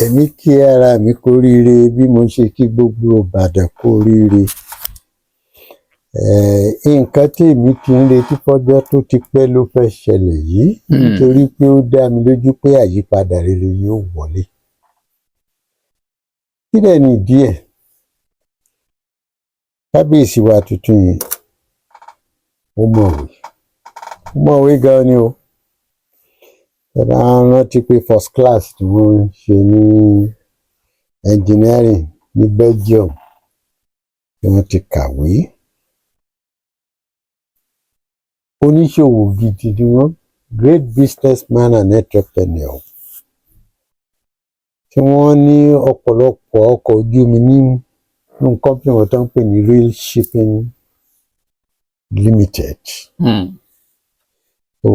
Èmi kí ara mi kú oríire bí mo ṣe kí gbogbo Ìbàdàn kú oríire. Nǹkan tí èmi ti ń retí fọ́jọ́ tó ti pẹ́ ló fẹ́ ṣẹlẹ̀ yìí, nítorí pé ó dá mi lójú pé àyípadà rere yóò wọlé. Kí dẹ̀ ni ìdí ẹ̀? Kábíyèsí wa tuntun yìí, ó mọ̀wé, ó mọ̀wé gan-an ni o. Tẹ́ bá rántí pé first class tí wọ́n ń ṣe ní engineering ní Belgium tí wọ́n ti kàwé. Oníṣòwò gidi ni wọ́n, great businessman and entrepreneur, tí wọ́n ní ọ̀pọ̀lọpọ̀ ọkọ̀ ojú omi nínú company wọn tó ń pè ní Rail Shipping Limited. So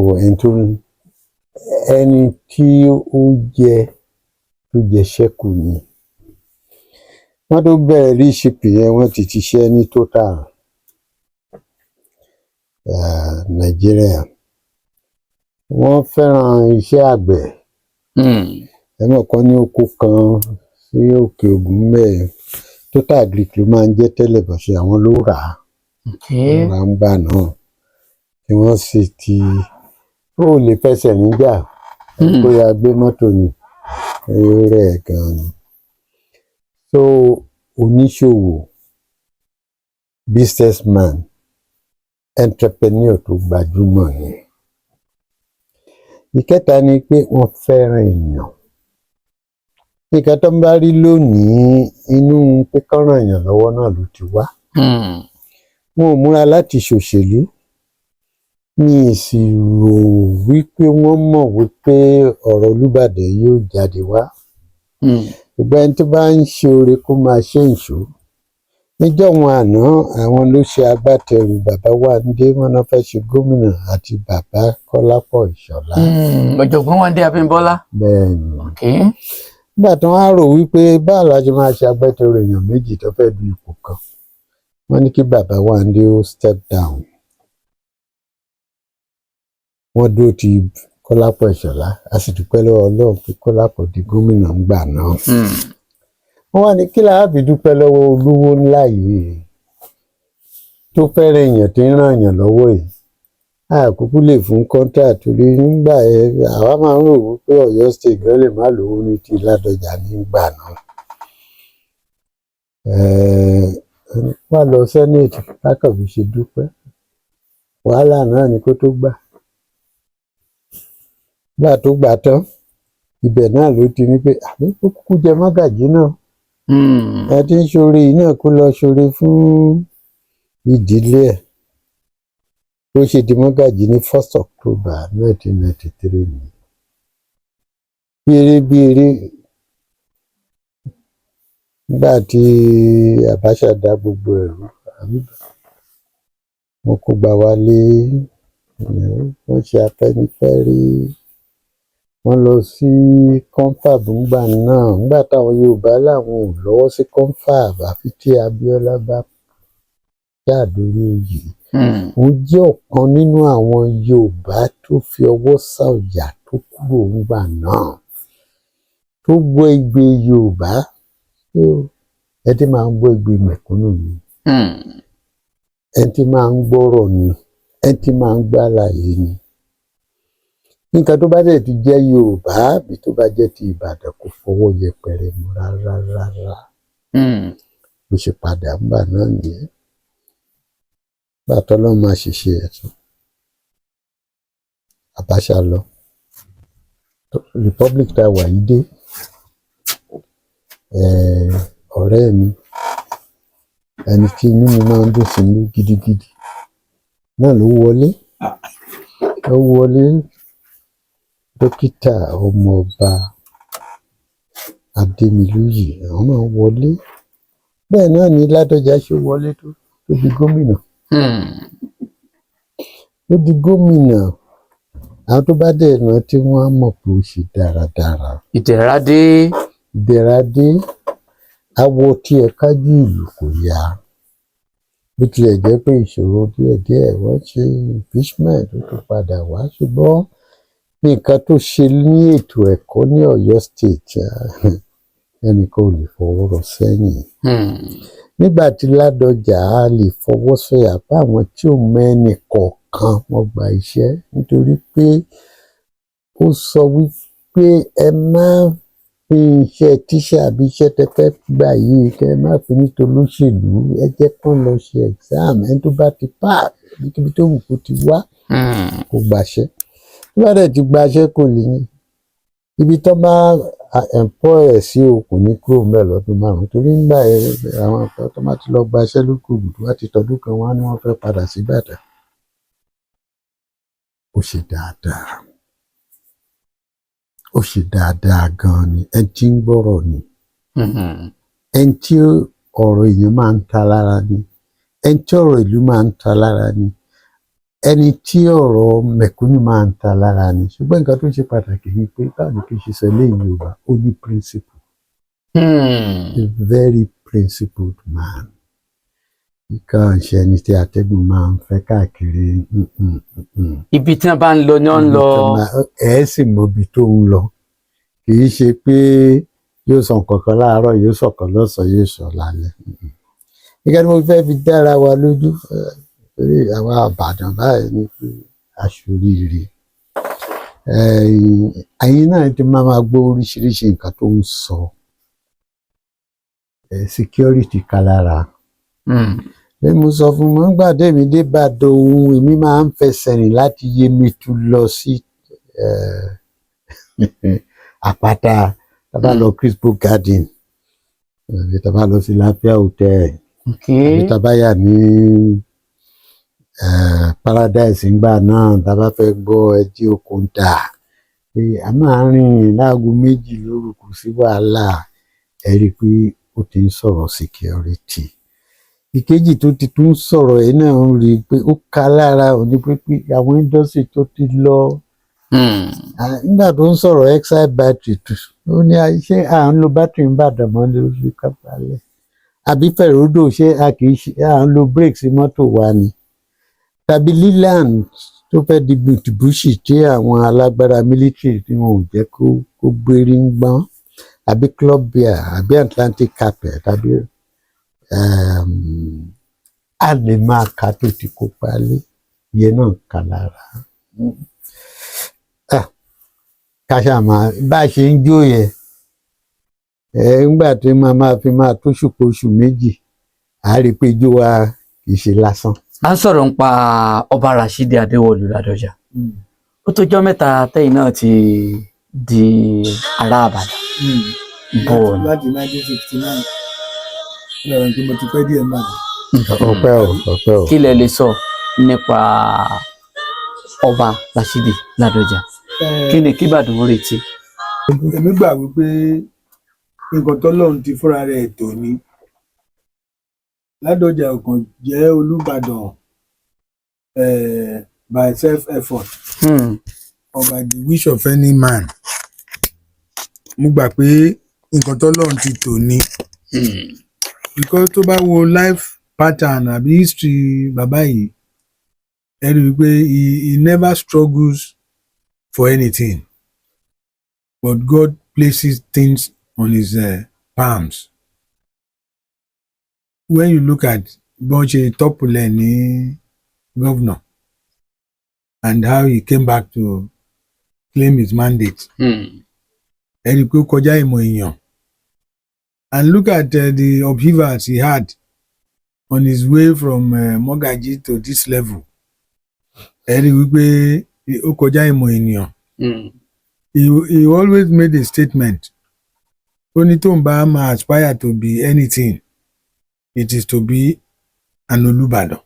ẹni tí ó jẹ tó jẹ ṣẹ́kù ni. Wọ́n tó bẹ̀rẹ̀ Rail Shipping yẹn, wọ́n ti ṣiṣẹ́ ní Total Nàìjíríà. Wọ́n fẹ́ràn iṣẹ́ àgbẹ̀. Ẹ mọ̀ kán ní oko kan sí Òkè Ògùn ńbẹ̀, Total Agric ló máa ń jẹ́ tẹ́lẹ̀ bọ̀ ṣe àwọn ló rà á. Wọ́n rà á ńgbà náà, tí wọ́n sì ti ó lè fẹsẹ̀ níjà bóyá gbé mọ́tò ni, ó rẹ̀ gan ni. So oníṣòwò, businessman, entrepreneur tó gbajúmọ̀ ni. Ìkẹta ni pé wọ́n fẹ́ràn èèyàn. Nǹkan tó ń bá rí lónìí, inú pé kán ràn yàn lọ́wọ́ náà ló ti wá. Wọn ò múra láti ṣòṣèlú. Mi ì sì rò wípé wọ́n mọ̀ wípé ọ̀rọ̀ Olúbàdàn yóò jáde wá. Ṣùgbọ́n ẹni tó bá ń ṣe oore, kó máa ṣe ìṣó. Níjọ́un àná, àwọn ló ṣe agbátẹrù bàbá Wándé, wọn náà fẹ́ ṣe gómìnà, àti bàbá Kọ́lápọ̀ Ìṣọ̀lá. Ọ̀jọ̀gbọ́n Wándé Abímbọ́lá. Bẹ́ẹ̀ ni. Nígbà tí wọ́n á rò wípé báwo la ṣe máa ṣe agbátẹrù èèyàn méjì tó fẹ́ du ipò kan, wọ́n ní kí bàbá Wándé ó step down. Wọ́n dúró ti Kọ́lápọ̀ Ìṣọ̀lá. A sì dúpẹ́ lọ́wọ́ Ọlọ́run pé Kọ́lápọ̀ di gómìnà ńgbà náà. Wọ́n wá ní kí la á fi dúpẹ́ lọ́wọ́ olówó ńlá yìí tó fẹ́ràn èèyàn, tí ń ràn yàn lọ́wọ́ yìí? A kúkú lè fún contract, torí nígbà yẹn àwa máa ń rò wípé Ọ̀yọ́ State gan lè má lówó ní ti Ládọjà nígbà náà. Wá lọ senate kákàn fi ṣe dúpẹ́. Wàhálà náà ni kó tó gbà. Gbà tó gbà tán, ibẹ̀ náà ló ti ní pé àbí kó kúkú jẹ mọ́gàjí náà. Ẹ ti ń ṣoore yìí náà, kó lọ ṣoore fún ìdílé ẹ̀. Bó ṣe di mọ́gàjí ní 1st October 1993 ni. Bí eré bí eré, nígbà tí Abacha dá gbogbo ẹ̀rú, àbí wọ́n kó gba wálé, wọ́n ṣe Afẹ́nifẹ́re, wọ́n lọ sí confab ńgbà náà. Nígbà táwọn Yorùbá làwọn ò lọ́wọ́ sí confab àfi tí Abíọ́lá bá jáde orí oyè. Òun jẹ́ ọ̀kan nínú àwọn Yorùbá tó fi ọwọ́ sọ̀yà tó kúrò ńgbà náà, tó gbọ́ igbe Yorùbá. Ẹ tí máa ń gbọ́ igbe mẹ̀kúnnù ni, ẹ tí máa ń gbọ́rọ̀ ni, ẹ tí máa ń gbàlàyé ni. Nǹkan tó bá dẹ̀ ti jẹ́ Yorùbá àbí tó bá jẹ́ ti Ìbàdàn, kò fọwọ́ yẹpẹrẹ mú rárá rárá. Bó ṣe padà ńgbà náà nìyẹn. Nígbà tọ́lọ́run máa ṣiṣẹ́ ẹ̀ tán, Abacha lọ, republic tá a wà yìí dé. Ọ̀rẹ́ mi, ẹni tí inú mi máa ń dùn sí ní gidigidi náà ló wọlé, ó wọlé. Dókítà Ọmọọba Adémilúyì, àwọn náà wọlé. Bẹ́ẹ̀ náà ni Ládọjà ṣe wọlé tó di gómìnà. Ó di gómìnà. Àwọn tó bá dẹ̀ rántí, wọ́n á mọ̀ pé ó ṣe dáradára. Ìdẹ̀ra dé. Ìdẹ̀ra dé. Awọ tiẹ̀ kájú ìlú kò yá, bó tilẹ̀ jẹ́ pé ìṣòro díẹ̀díẹ̀, wọ́n ṣe impeachment, ó tún padà wá. Ṣùgbọ́n nǹkan tó ṣe ní ètò ẹ̀kọ́ ní Ọ̀yọ́ State Ẹnìkan ò lè fọwọ́ rọ́ sẹ́yìn. Nígbà tí Ládọjà á lè fọwọ́ sọ̀yà pé àwọn tí ò mọ ẹnì kọ̀ọ̀kan wọ́n gba iṣẹ́, nítorí pé ó sọ wípé ẹ má fi iṣẹ́ tíṣà àbí iṣẹ́ tẹ fẹ́ gbà yìí, kẹ́ ẹ má fi nítorí olóṣèlú. Ẹ jẹ́ kán lọ ṣe exam, ẹni tó bá ti pass, níbi tó wù kó ti wá, kó gbaṣẹ́. Tó bá dẹ̀ ti gbaṣẹ́, kò lè ní ibi tó bá employ ẹ̀ sí o, kò ní kúrò ńbẹ̀ lọ́dún 5, torí nígbà yẹn, àwọn tó bá ti lọ gbaṣẹ́ lókòògùn, tó bá ti tọdún kan, wọ́n á ní wọ́n fẹ́ padà sí Ìbàdàn. Ó ṣe dáadáa, ó ṣe dáadáa gan-an ni. Ẹni tí ń gbọ́rọ̀ ni, ẹni tí ọ̀rọ̀ èèyàn máa ń ta lára ni, ẹni tí ọ̀rọ̀ ìlú máa ń ta lára ni, ẹni tí ọ̀rọ̀ mẹ̀kúnnù máa ń ta lára ni. Ṣùgbọ́n nǹkan tó ṣe pàtàkì ni pé, báwo ni kí n ṣe sọ eléyìí, Yorùbá, ó ní principle, a very principled man. Nǹkan ṣe ẹni tí atẹ́gùn máa ń fẹ́ káàkiri. Ibi tí wọ́n bá ń lọ ni wọ́n ń lọ. Ẹ sì mọ ibi tó ń lọ. Kì í ṣe pé yóò sọ nǹkan kan láàárọ̀, yóò sọ̀kan lọ́sàn-án, yóò sọ lálẹ́. Nígbà tí mo fẹ́ fi dára wa lójú torí àwa Ìbàdàn báyìí ni pé aṣoríire. Ẹ̀yin náà ti máa máa gbọ́ oríṣiríṣi nǹkan tó ń sọ. Security kálára. Bí mo sọ fún wọn nígbà tèmi dé Ìbàdàn òun, èmi máa ń fẹsẹ̀ rìn láti Yemẹtu lọ sí Àpáta, tá bá lọ Crispo Garden, àbí tá bá lọ sí Láfíà Hotel, àbí tá bá yà ní Paradise ńgbà náà, tá bá fẹ́ gbọ́ ẹjí okun dà pé a máa rìn láago 2 lóru, kò sí wàhálà. Ẹ rí i pé ó ti ń sọ̀rọ̀ security. Ìkejì tó ti tún sọ̀rọ̀ yìí náà, ń rí i pé ó ká lára òní pé àwọn industry tó ti lọ. Nígbà tó ń sọ̀rọ̀ Exide battery, ó ní ṣé à ń lo battery n'Ìbàdàn mọ́ lórí kápálẹ̀, àbí Ferodo, ṣé a kì í ṣe à ń lo brake sí mọ́tò wa ni, tàbí Leyland tó fẹ́ di Mitsubishi tí àwọn alágbára military tí wọn ò jẹ́ kó gbérí ń gbọ́n, àbí Club Beer, àbí Atlantic Carpet, tàbí a lè máa ka tó ti kópa lé ìyẹn náà kà lára. Ká ṣáà máa bá a ṣe ń jó yẹn ẹ. Ńgbà tí màá máa fi máa tó ṣùpọ̀ oṣù 2, à á rí i pé ijó wa kì í ṣe lásán. À ń sọ̀rọ̀ nípa Ọba Rashidi Adéwọ̀lú Ládọjà. Ó tó jọ́ 3 tẹ́yìn náà ti di ará Ìbàdàn bó o ní. Láti 1969, ó dàbí pé mo ti pẹ́ díẹ̀ nígbà náà. Ọpẹ́ o, ọpẹ́ o. Kí lẹ lè sọ nípa Ọba Rashidi Ládọjà? Kí ni kí Ìbàdàn ó retí? Èmi gbà wípé nǹkan tọ́lọ́run ti fúnra rẹ̀ tò ní. Ládọjà ò kàn jẹ́ Olúbàdàn by self effort or by the wish of any man. Mo gbà pé nǹkan tọ́lọ́run ti tò ní, because tó bá wo life pattern àbí history bàbá yìí, ẹ rí i wípé he never struggles for anything, but God places things on his palms. When you look at bọ́n ṣe topple ẹ̀ ní governor and how he came back to claim his mandate, ẹ rí i pé ó kọjá ìmọ̀ èèyàn. And look at the upheavals he had on his way from Mogaji to this level. Ẹ rí i wípé ó kọjá ìmọ̀ ènìyàn. He always made a statement. Ó ní tóun bá máa aspire to be anything, it is to be an Olúbàdàn,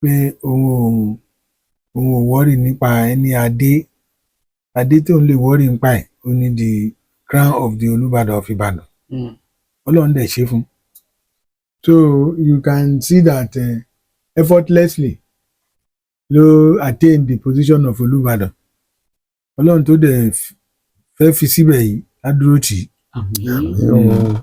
pé òun ò worry nípa ẹni adé adé tóun lè worry nípa ẹ̀, ó ní the crown of the Olúbàdàn of Ìbàdàn. Ọlọ́run dẹ̀ ṣe fún. So you can see that effortlessly ló attain the position of Olúbàdàn. Ọlọ́run tó dẹ̀ fẹ́ fi síbẹ̀ yìí á dúró tì í. Àmín.